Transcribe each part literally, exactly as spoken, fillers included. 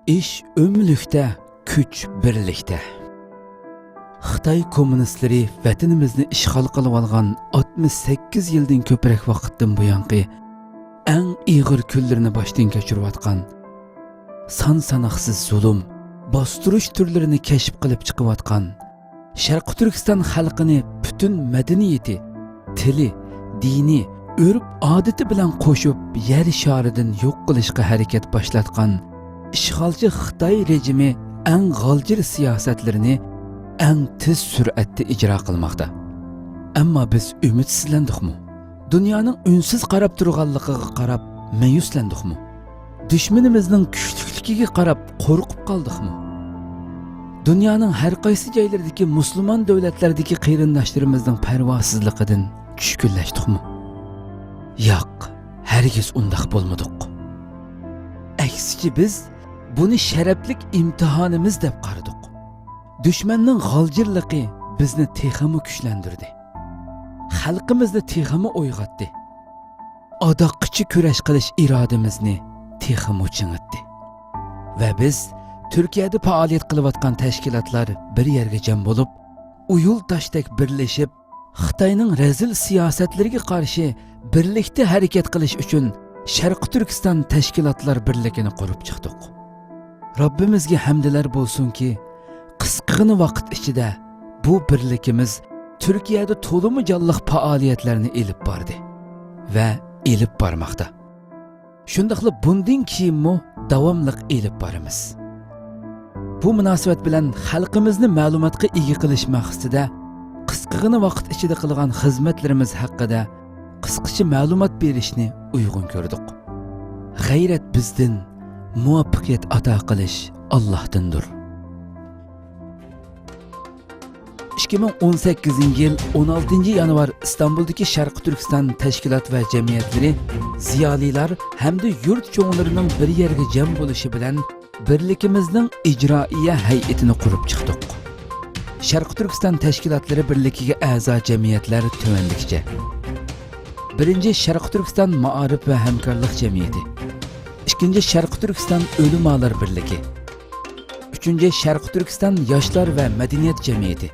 ئىش ئۆملۈكتە، كۈچ بىرلىكتە. خىتاي كوممۇنىستلىرى ۋەتىنىمىزنى ئىشغال قىلىۋالغان ئاتمىش سەككىز يىلدىن كۆپرەك ۋاقىتتىن بۇيانقى ئەڭ ئېغىر كۈنلىرىنى باشتىن كەچۈرۈۋاتقان، سان-ساناقسىز زۇلۇم، باستۇرۇش تۈرلىرىنى كەشىپ قىلىپ چىقىۋاتقان، شەرقىي تۈركىستان خەلقىنى پۈتۈن مەدەنىيىتى، تىلى، دىنى، ئۆرپ-ئادىتى بىلەن قوشۇپ يەر شارىدىن يوق قىلىشقا ھەرىكەت باشلاتقان ئىشغالچى خىتاي رېجىمى ئەڭ غالجىر سىياسەتلىرىنى ئەڭ تېز سۈرئەتتە ئىجرا قىلماقتا. ئەمما بىز ئۈمىدسىزلەندۇقمۇ؟ دۇنيانىڭ ئۈنسىز قاراپ تۇرغانلىقىغا قاراپ مەيۈسلەندۇقمۇ؟ دۈشمىنىمىزنىڭ كۈچلۈكلۈكىگە قاراپ قورقۇپ قالدۇقمۇ؟ دۇنيانىڭ ھەر قايسى جايلىرىدىكى مۇسۇلمان دۆلەتلەردىكى قېرىنداشلىرىمىزنىڭ پەرۋاسىزلىقىدىن چۈشكۈنلەشتۇقمۇ؟ ياق، ھەرگىز ئۇنداق بولمىدۇق. ئەكسىچە، بىز بۇنى شەرەپلىك ئىمتىھانىمىز دەپ قارىدۇق. دۈشمەننىڭ غالجىرلىقى بىزنى تېخىمۇ كۈچلەندۈردى. خەلقىمىزنى تېخىمۇ ئويغاتتى. ئاداققىچە كۈرەش قىلىش ئىرادىمىزنى تېخىمۇ چىڭىتتى. ۋە بىز تۈركىيەدە پائالىيەت قىلىۋاتقان تەشكىلاتلار بىر يەرگە جەم بولۇپ، ئۇيۇل تاشتەك بىرلىشىپ، خىتاينىڭ رەزىل سىياسەتلىرىگە قارشى بىرلىكتە ھەرىكەت قىلىش ئۈچۈن شەرقىي تۈركىستان تەشكىلاتلار بىرلىكىنى قۇرۇپ چىقتۇق. رەببىمىزگە ھەمدىلەر بولسۇنكى، قىسقىغىنە ۋاقىت ئىچىدە بۇ بىرلىكىمىز تۈركىيەدە تولىمۇ جانلىق پائالىيەتلەرنى ئېلىپ باردى ۋە ئېلىپ بارماقتا. شۇنداقلا بۇندىن كېيىنمۇ داۋاملىق ئېلىپ بارىمىز. بۇ مۇناسىۋەت بىلەن خەلقىمىزنى مەلۇماتقا ئىگە قىلىش مەقسىتىدە قىسقىغىنە ۋاقىت ئىچىدە قىلغان خىزمەتلىرىمىز ھەققىدە قىسقىچە مەلۇمات بېرىشنى ئۇيغۇن كۆردۇق. غەيرەت بىزدىن، مۇۋەپپەقىيەت ئاتا قىلىش ئاللاھتىندۇر. ئىككى مىڭ ئون سەككىزىنچى يىل ئون ئالتىنچى يانۋار ئىستانبۇلدىكى شەرقىي تۈركىستان تەشكىلات ۋە جەمئىيەتلىرى، زىيالىيلار ھەمدە يۇرت چوڭلىرىنىڭ بىر يەرگە جەم بولۇشى بىلەن بىرلىكىمىزنىڭ ئىجرائىيە ھەيئىتىنى قۇرۇپ چىقتۇق. شەرقىي تۈركىستان تەشكىلاتلىرى بىرلىكىگە ئەزا جەمئىيەتلەر تۆۋەندىكىچە. بىرىنچى، شەرقىي تۈركىستان مائارىپ ۋە ھەمكارلىق جەمئىيىتى. ئىككىنچى، شەرقىي تۈركىستان ئۆلىمالار بىرلىكى. ئۈچىنچى، شەرقىي تۈركىستان ياشلار ۋە مەدەنىيەت جەمئىيىتى.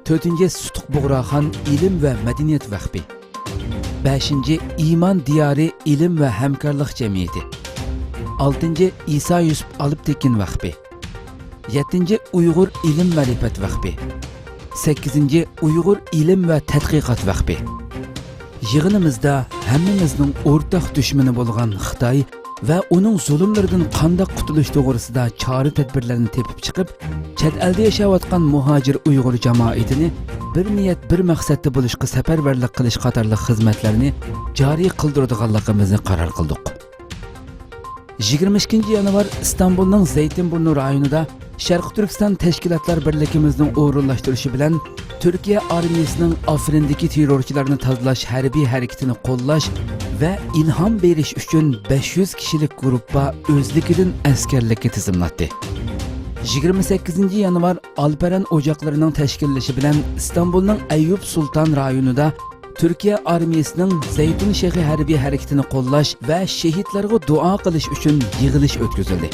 تۆتىنچى، سۇتۇق بۇغراخان ئىلىم ۋە مەدەنىيەت ۋەخپى. بەشىنچى، ئىمان دىيارى ئىلىم ۋە ھەمكارلىق جەمئىيىتى. ئالتىنچى، ئىسا يۈسۈپ ئالپتېكىن ۋەخپى. يەتتىنچى، ئۇيغۇر ئىلىم مەرىپەت ۋەخپى. سەككىزىنچى، ئۇيغۇر ئىلىم ۋە تەتقىقات ۋەخپى. يىغىنىمىزدا ھەممىمىزنىڭ ئورتاق دۈشمىنى بولغان خىتاي ۋە ئۇنىڭ زۇلۇملىرىدىن قانداق قۇتۇلۇش توغرىسىدا چارە-تەدبىرلەرنى تېپىپ چىقىپ، چەت ئەلدە ياشاۋاتقان مۇھاجىر ئۇيغۇر جامائىتىنى بىر نىيەت، بىر مەقسەتتە بولۇشقا سەپەرۋەرلىك قىلىش قاتارلىق خىزمەتلەرنى جارى قىلدۇرىدىغانلىقىمىزنى قارار قىلدۇق. يىگىرمە ئىككىنچى يانۋار ئىستانبۇلنىڭ زەيتىنبۇرنۇ رايونىدا شەرقىي تۈركىستان تەشكىلاتلار بىرلىكىمىزنىڭ ئورۇنلاشتۇرۇشى بىلەن تۈركىيە ئارمىيىسىنىڭ ئافرىندىكى تېررورچىلارنى تازىلاش ھەربىي ھەرىكىتىنى قوللاش ۋە ئىلھام بېرىش ئۈچۈن بەش يۈز كىشىلىك گۇرۇپپا ئۆزلۈكىدىن ئەسكەرلىككە تىزىملاتتى. يىگىرمە سەككىزىنچى يانۋار ئالپەرەن ئوچاقلىرىنىڭ تەشكىللىشى بىلەن ئىستانبۇلنىڭ ئەييۇب سۇلتان رايونىدا تۈركىيە ئارمىيىسىنىڭ زەيتۇن شېخى ھەربىي ھەرىكىتىنى قوللاش ۋە شېھىتلارغا دۇئا قىلىش ئۈچۈن يىغىلىش ئۆتكۈزۈلدى.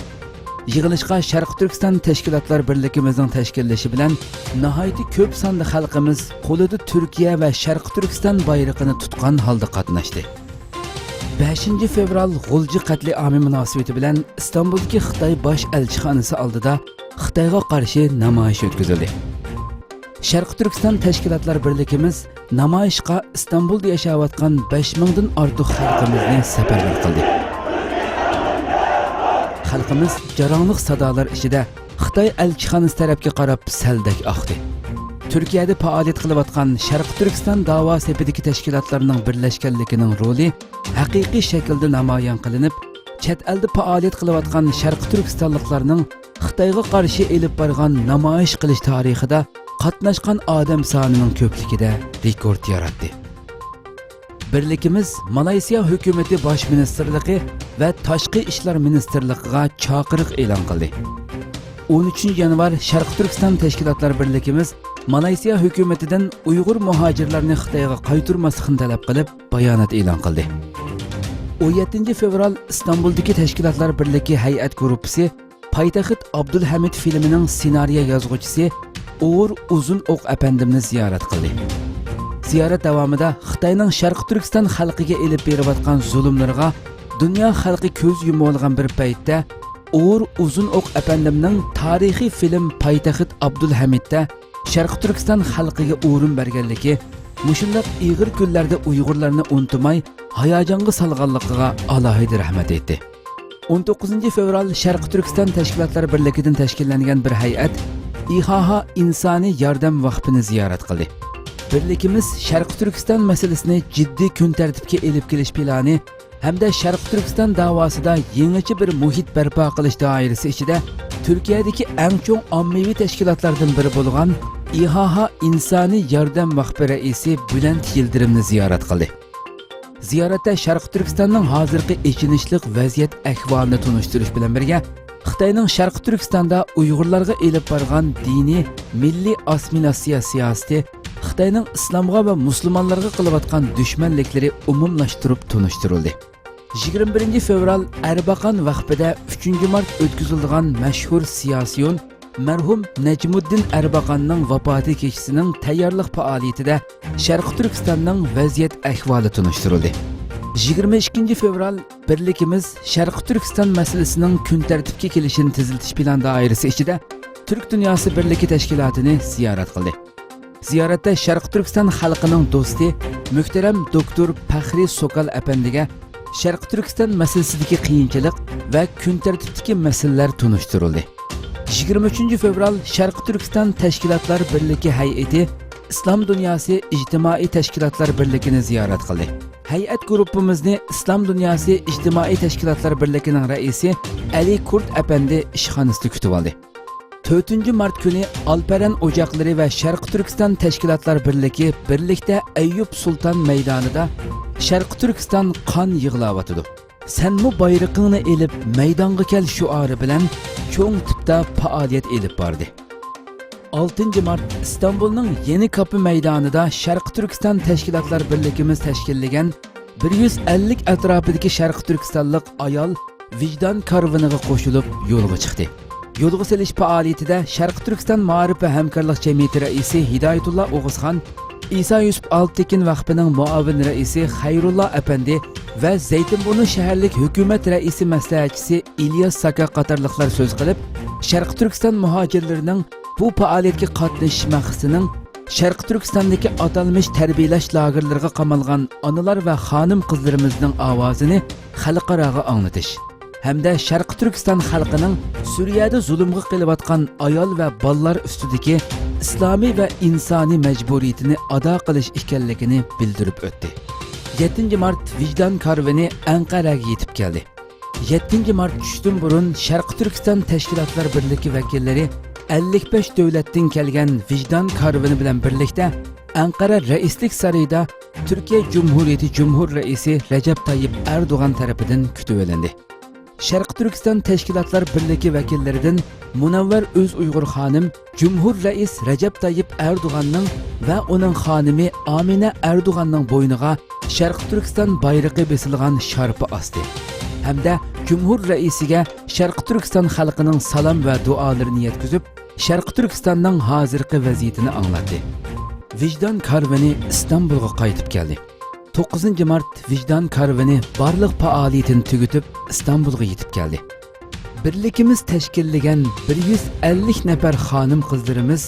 يىغىلىشقا شەرقىي تۈركىستان تەشكىلاتلار بىرلىكىمىزنىڭ تەشكىللىشى بىلەن ناھايىتى كۆپ ساندا خەلقىمىز قولىدا تۈركىيە ۋە شەرقىي تۈركىستان بايرىقىنى تۇتقان ھالدا قاتناشتى. بەشىنچى فېۋرال غۇلجا قەتلىئامى مۇناسىۋىتى بىلەن ئىستانبۇلدىكى خىتاي باش ئەلچىخانىسى ئالدىدا خىتايغا قارشى نامايىش ئۆتكۈزۈلدى. شەرقىي تۈركىستان تەشكىلاتلار بىرلىكىمىز نامايىشقا ئىستانبۇلدا ياشاۋاتقان بەش مىڭدىن ئارتۇق خەلقىمىزنى سەپەرۋەر قىلدى. خەلقىمىز جاراڭلىق سادالار ئىچىدە خىتاي ئەلچىخانىسى تەرەپكە قاراپ سەلدەك ئاقتى. تۈركىيەدە پائالىيەت قىلىۋاتقان شەرقىي تۈركىستان داۋا سېپىدىكى تەشكىلاتلارنىڭ بىرلەشكەنلىكىنىڭ رولى ھەقىقىي شەكىلدە نامايان قىلىنىپ، چەت ئەلدە پائالىيەت قىلىۋاتقان شەرقىي تۈركىستانلىقلارنىڭ خىتايغا قارشى ئېلىپ بارغان نامايىش قىلىش تارىخىدا قاتناشقان ئادەم سانىنىڭ كۆپلۈكىدە رېكورت ياراتتى. بىرلىكىمىز مالايسىيا ھۆكۈمىتى باش مىنىستىرلىقى ۋە تاشقى ئىشلار مىنىستىرلىقىغا چاقىرىق ئېلان قىلدى. ئون ئۈچىنچى يانۋار شەرقىي تۈركىستان تەشكىلاتلار بىرلىكىمىز مالايسىيا ھۆكۈمىتىدىن ئۇيغۇر مۇھاجىرلارنى خىتايغا قايتۇرماسلىقنى تەلەپ قىلىپ، بايانات ئېلان قىلدى. ئون يەتتىنچى فېۋرال ئىستانبۇلدىكى تەشكىلاتلار بىرلىكى ھەيئەت گۇرۇپپىسى پايتەخت ئابدۇلھەمىد فىلىمىنىڭ سېنارىيە يازغۇچىسى ئۇغۇر ئۇزۇن ئوق ئەپەندىمنى زىيارەت قىلدى. زىيارەت داۋامىدا خىتاينىڭ شەرقىي تۈركىستان خەلقىگە ئېلىپ بېرىۋاتقان زۇلۇملىرىغا دۇنيا خەلقى كۆز يۇمۇۋالغان بىر پەيتتە، ئۇغۇر ئۇزۇن ئوق ئەپەندىمنىڭ تارىخىي فىلىم پايتەخت ئابدۇلھەمىدتە شەرقىي تۈركىستان خەلقىگە ئورۇن بەرگەنلىكى، مۇشۇنداق ئېغىر كۈنلەردە ئۇيغۇرلارنى ئۇنتۇماي، ھاياجانغا سالغانلىقىغا ئالاھىدە رەھمەت ئېيتتى. ئون توققۇزىنچى فېۋرال شەرقىي تۈركىستان تەشكىلاتلار بىرلىكىدىن تەشكىللەنگەن بىر ھەيئەت ئىھاھا ئىنسانىي ياردەم ۋەقپىنى زىيارەت قىلدى. بىرلىكىمىز شەرقىي تۈركىستان مەسىلىسىنى جىددىي كۈن تەرتىپكە ئېلىپ كېلىش پىلانى ھەمدە شەرقىي تۈركىستان داۋاسىدا يېڭىچە بىر مۇھىت بەرپا قىلىش دائىرىسى ئىچىدە تۈركىيەدىكى ئەڭ چوڭ ئاممىۋى تەشكىلاتلاردىن بىرى بولغان ئىھاھا ئىنسانىي ياردەم ۋەقپى رەئىسى بۈلەنت يىلدىرىمنى زىيارەت قىلدى. زىيارەتتە شەرقىي تۈركىستاننىڭ ھازىرقى ئېچىنىشلىق ۋەزىيەت ئەھۋالىنى تونۇشتۇرۇش بىلەن بىرگە، خىتاينىڭ شەرقىي تۈركىستاندا ئۇيغۇرلارغا ئېلىپ بارغان دىنىي مىللىي ئاسسىمىلياتسىيە سىياسىتى، خىتاينىڭ ئىسلامغا ۋە مۇسۇلمانلارغا قىلىۋاتقان دۈشمەنلىكلىرى ئومۇملاشتۇرۇپ تونۇشتۇرۇلدى. يىگىرمە بىرىنچى فېۋرال ئەرباقان ۋەقپىدە ئۈچىنچى مارت ئۆتكۈزۈلىدىغان مەشھۇر سىياسىيون مەرھۇم نەجمۇددىن ئەرباقاننىڭ ۋاپاتى كېچىسىنىڭ تەييارلىق پائالىيىتىدە شەرقىي تۈركىستاننىڭ ۋەزىيەت ئەھۋالى تونۇشتۇرۇلدى. يىگىرمە ئىككىنچى فېۋرال بىرلىكىمىز شەرقىي تۈركىستان مەسىلىسىنىڭ كۈن تەرتىپكە كېلىشىنى تېزلىتىش پىلان دائىرىسى ئىچىدە تۈرك دۇنياسى بىرلىكى تەشكىلاتىنى زىيارەت قىلدى. زىيارەتتە شەرقىي تۈركىستان خەلقىنىڭ دوستى، مۆھتەرەم دوكتور پەخرى سوكال ئەپەندىگە شەرقىي تۈركىستان مەسىلىسىدىكى قىيىنچىلىق ۋە كۈن تەرتىپتىكى مەسىلىلەر تونۇشتۇرۇلدى. يىگىرمە ئۈچىنچى فېۋرال شەرقىي تۈركىستان تەشكىلاتلار بىرلىكى ھەيئىتى ئىسلام دۇنياسى ئىجتىمائىي تەشكىلاتلار بىرلىكىنى زىيارەت قىلدى. ھەيئەت گۇرۇپپىمىزنى ئىسلام دۇنياسى ئىجتىمائىي تەشكىلاتلار بىرلىكىنىڭ رەئىسى ئەلى كۇرت ئەپەندى ئىشخانىسىدا كۈتۈۋالدى. تۆتىنچى مارت كۈنى ئالپەرەن ئوچاقلىرى ۋە شەرقىي تۈركىستان تەشكىلاتلار بىرلىكى بىرلىكتە ئەييۇپ سۇلتان مەيدانىدا شەرقىي تۈركىستان قان يىغلاۋاتىدۇ، سەنمۇ بايرىقىڭنى ئېلىپ مەيدانغا كەل شوئارى بىلەن چوڭ تىپتا پائالىيەت ئېلىپ باردى. ئالتىنچى مارت ئىستانبۇلنىڭ يېنى كاپى مەيدانىدا شەرقىي تۈركىستان تەشكىلاتلار بىرلىكىمىز تەشكىللىگەن بىر يۈز ئەللىك ئەتراپىدىكى شەرقىي تۈركىستانلىق ئايال ۋىجدان كارۋىنىغا قوشۇلۇپ يولغا چىقتى. يولغا سېلىش پائالىيىتىدە شەرقىي تۈركىستان مائارىپ ۋە ھەمكارلىق جەمئىيىتى رەئىسى ھىدايەتۇللا ئوغۇزخان، ئىسا يۈسۈپ ئالپتېكىن ۋەقپىنىڭ مۇئاۋىن رەئىسى خەيرۇللا ئەپەندى ۋە زەيتىنبۇرنۇ شەھەرلىك ھۆكۈمەت رەئىسى مەسلىھەتچىسى ئىلياس ساكا قاتارلىقلار سۆز قىلىپ، شەرقىي تۈركىستان مۇھاجىرلىرىنىڭ بۇ پائالىيەتكە قاتنىشىش مەقسىتىنىڭ شەرقىي تۈركىستاندىكى ئاتالمىش تەربىيەلەش لاگېرلىرىغا قامالغان ئانىلار ۋە خانىم-قىزلىرىمىزنىڭ ئاۋازىنى خەلقئاراغا ئاڭلىتىش ھەمدە شەرقىي تۈركىستان خەلقىنىڭ سۈرىيەدە زۇلۇمغا قېلىۋاتقان ئايال ۋە بالىلار ئۈستىدىكى ئىسلامىي ۋە ئىنسانىي مەجبۇرىيىتىنى ئادا قىلىش ئىكەنلىكىنى بىلدۈرۈپ ئۆتتى. يەتتىنچى مارت ۋىجدان كارۋىنى ئەنقەرەگە يېتىپ كەلدى. يەتتىنچى مارت چۈشتىن بۇرۇن شەرقىي تۈركىستان تەشكىلاتلار بىرلىكى ۋەكىللىرى ئەللىك بەش دۆلەتتىن كەلگەن ۋىجدان كارۋىنى بىلەن بىرلىكتە ئەنقەرە رەئىسلىك سارىيىدا تۈركىيە جۇمھۇرىيىتى جۇمھۇر رەئىسى رەجەپ تايىپ ئەردوغان تەرىپىدىن كۈتۈۋېلىندى. شەرقىي تۈركىستان تەشكىلاتلار بىرلىكى ۋەكىللىرىدىن مۇنەۋۋەر ئۆز ئۇيغۇر خانىم جۇمھۇر رەئىس رەجەپ تايىپ ئەردوغاننىڭ ۋە ئۇنىڭ خانىمى ئامىنە ئەردوغاننىڭ بوينىغا شەرقىي تۈركىستان بايرىقى بېسىلغان شارپا ئاستى ھەمدە جۇمھۇر رەئىسىگە شەرقىي تۈركىستان خەلقىنىڭ سالام ۋە دۇئالىرىنى يەتكۈزۈپ، شەرقىي تۈركىستاننىڭ ھازىرقى ۋەزىيىتىنى ئاڭلاتتى. ۋىجدان كارۋىنى ئىستانبۇلغا قايتىپ كەلدى. توققۇزىنچى مارت ۋىجدان كارۋىنى بارلىق پائالىيىتىنى تۈگىتىپ، ئىستانبۇلغا يېتىپ كەلدى. بىرلىكىمىز تەشكىللىگەن بىر يۈز ئەللىك نەپەر خانىم-قىزلىرىمىز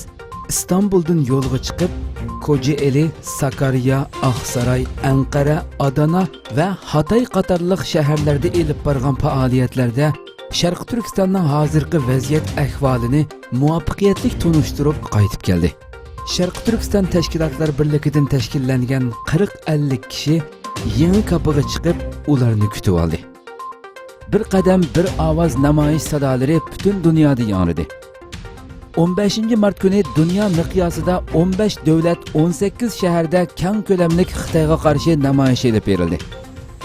ئىستانبۇلدىن يولغا چىقىپ، كوجائېلى، ساكاريا، ئاقساراي، ئەنقەرە، ئادانا ۋە ھاتاي قاتارلىق شەھەرلەردە ئېلىپ بارغان پائالىيەتلەردە شەرقىي تۈركىستاننىڭ ھازىرقى ۋەزىيەت ئەھۋالىنى مۇۋەپپەقىيەتلىك تونۇشتۇرۇپ قايتىپ كەلدى. شەرقىي تۈركىستان تەشكىلاتلار بىرلىكىدىن تەشكىللەنگەن قىرىق ئەللىك كىشى يېڭى كاپىغا چىقىپ، ئۇلارنى كۈتۈۋالدى. بىر قەدەم، بىر ئاۋاز نامايىش سادالىرى پۈتۈن دۇنيادا ياڭرىدى. ئون بەشىنچى مارت كۈنى دۇنيا مىقياسىدا ئون بەش دۆلەت، ئون سەككىز شەھەردە كەڭ كۆلەملىك خىتايغا قارشى نامايىش ئېلىپ بېرىلدى.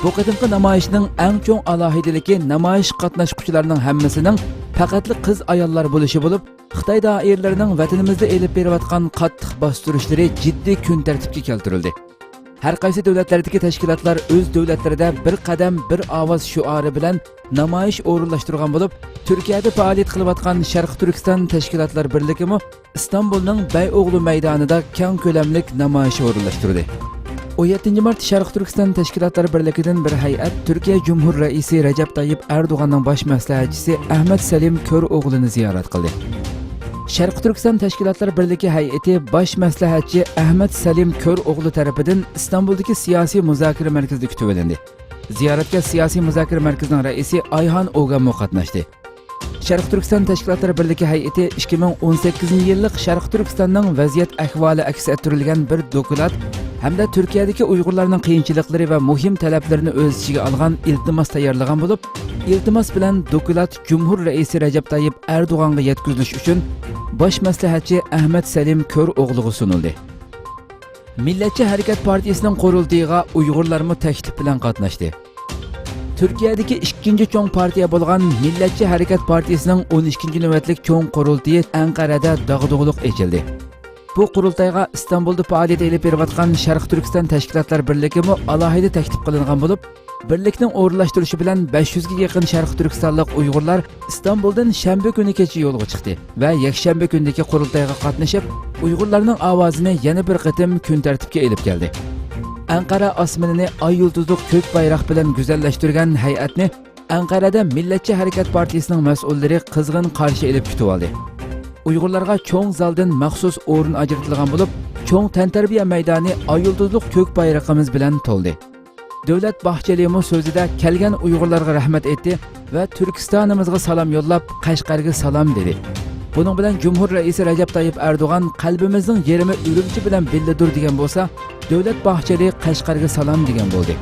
بۇ قېتىمقى نامايىشنىڭ ئەڭ چوڭ ئالاھىدىلىكى نامايىش قاتناشقۇچىلارنىڭ ھەممىسىنىڭ پەقەتلا قىز-ئاياللار بولۇشى بولۇپ، خىتاي دائىرىلىرىنىڭ ۋەتىنىمىزدە ئېلىپ بېرىۋاتقان قاتتىق باستۇرۇشلىرى جىددىي كۈن تەرتىپكە كەلتۈرۈلدى. ھەر قايسى دۆلەتلەردىكى تەشكىلاتلار ئۆز دۆلەتلىرىدە بىر قەدەم، بىر ئاۋاز شوئارى بىلەن نامايىش ئورۇنلاشتۇرغان بولۇپ، تۈركىيەدە پائالىيەت قىلىۋاتقان شەرقىي تۈركىستان تەشكىلاتلار بىرلىكىمۇ ئىستانبۇلنىڭ بەي ئوغلى مەيدانىدا كەڭ كۆلەملىك نامايىش ئورۇنلاشتۇردى. ئون يەتتىنچى مارت شەرقىي تۈركىستان تەشكىلاتلار بىرلىكىدىن بىر ھەيئەت تۈركىيە جۇمھۇر رەئىسى رەجەپ تايىپ ئەردوغاننىڭ باش مەسلىھەتچىسى ئەھمەت سەلىم كۆر ئوغلىنى زىيارەت قىلدى. شەرقىي تۈركىستان تەشكىلاتلار بىرلىكى ھەيئىتى باش مەسلىھەتچى ئەھمەت سەلىم كۆر ئوغلى تەرىپىدىن ئىستانبۇلدىكى سىياسىي مۇزاكىرە مەركىزىدە كۈتۈۋېلىندى. زىيارەتكە سىياسىي مۇزاكىرە مەركىزىنىڭ رەئىسى ئايھان ئوگەنمۇ قاتناشتى. شەرقىي تۈركىستان تەشكىلاتلىرى بىرلىكى ھەيئىتى ئىككى مىڭ ئون سەككىزىنچى يىللىق شەرقىي تۈركىستاننىڭ ۋەزىيەت ئەھۋالى ئەكس ئەتتۈرۈلگەن بىر دوكلات ھەمدە تۈركىيەدىكى ئۇيغۇرلارنىڭ قىيىنچىلىقلىرى ۋە مۇھىم تەلەپلىرىنى ئۆز ئىچىگە ئالغان ئىلتىماس تەييارلىغان بولۇپ، ئىلتىماس بىلەن دوكلات جۇمھۇر رەئىسى رەجەپ تايىپ ئەردوغانغا يەتكۈزۈلۈش ئۈچۈن باش مەسلىھەتچى ئەھمەت سەلىم كۆر ئوغلىغا سۇنۇلدى. مىللەتچى ھەرىكەت پارتىيىسىنىڭ قۇرۇلتىيىغا ئۇيغۇرلارمۇ تەكلىپ بىلەن قاتناشتى. تۈركىيەدىكى ئىككىنچى چوڭ پارتىيە بولغان مىللەتچى ھەرىكەت پارتىيىسىنىڭ ئون ئىككىنچى نۆۋەتلىك چوڭ قۇرۇلتىيى ئەنقەرەدە داغدۇغىلىق ئېچىلدى. بۇ قۇرۇلتايغا ئىستانبۇلدا پائالىيەت ئېلىپ بېرىۋاتقان شەرقىي تۈركىستان تەشكىلاتلار بىرلىكىمۇ ئالاھىدە تەكلىپ قىلىنغان بولۇپ، بىرلىكنىڭ ئورۇنلاشتۇرۇشى بىلەن بەش يۈزگە يېقىن شەرقىي تۈركىستانلىق ئۇيغۇرلار ئىستانبۇلدىن شەنبە كۈنى كېچە يولغا چىقتى ۋە يەكشەنبە كۈنىدىكى قۇرۇلتايغا قاتنىشىپ، ئۇيغۇرلارنىڭ ئاۋازىنى يەنە بىر قېتىم كۈن تەرتىپكە ئېلىپ كەلدى. ئەنقەرە ئاسمىنىنى ئاي يۇلتۇزلۇق كۆك بايراق بىلەن گۈزەللەشتۈرگەن ھەيئەتنى ئەنقەرەدە مىللەتچى ھەرىكەت پارتىيىسىنىڭ مەسئۇللىرى قىزغىن قارشى ئېلىپ كۈتۈۋالدى. ئۇيغۇرلارغا چوڭ زالدىن مەخسۇس ئورۇن ئاجرىتىلغان بولۇپ، چوڭ تەنتەربىيە مەيدانى ئاي يۇلتۇزلۇق كۆك بايرىقىمىز بىلەن تولدى. دۆلەت باھچېلىمۇ سۆزىدە كەلگەن ئۇيغۇرلارغا رەھمەت ئېيتتى ۋە تۈركىستانىمىزغا سالام يوللاپ، قەشقەرگە سالام دېدى. بۇنىڭ بىلەن جۇمھۇر رەئىسى رەجەپ تايىپ ئەردوغان، قەلبىمىزنىڭ يېرىمى ئۈرۈمچى بىلەن بىللىدۇر دېگەن بولسا، دۆلەت باھچېلى قەشقەرگە سالام دېگەن بولدى.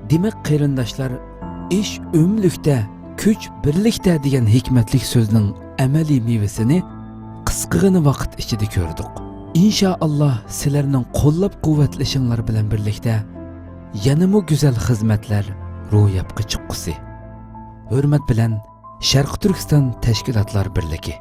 دېمەك، قېرىنداشلار، ئىش ئۆملۈكتە، كۈچ بىرلىكتە دېگەن ھېكمەتلىك سۆزنىڭ ئەمەلىي مېۋىسىنى قىسقىغىنە ۋاقىت ئىچىدە كۆردۇق. ئىنشائاللا، سىلەرنىڭ قوللاپ-قۇۋۋەتلىشىڭلار بىلەن بىرلىكتە يەنىمۇ گۈزەل خىزمەتلەر روياپقا چىققۇسى. ھۆرمەت بىلەن، شەرقىي تۈركىستان تەشكىلاتلار بىرلىكى.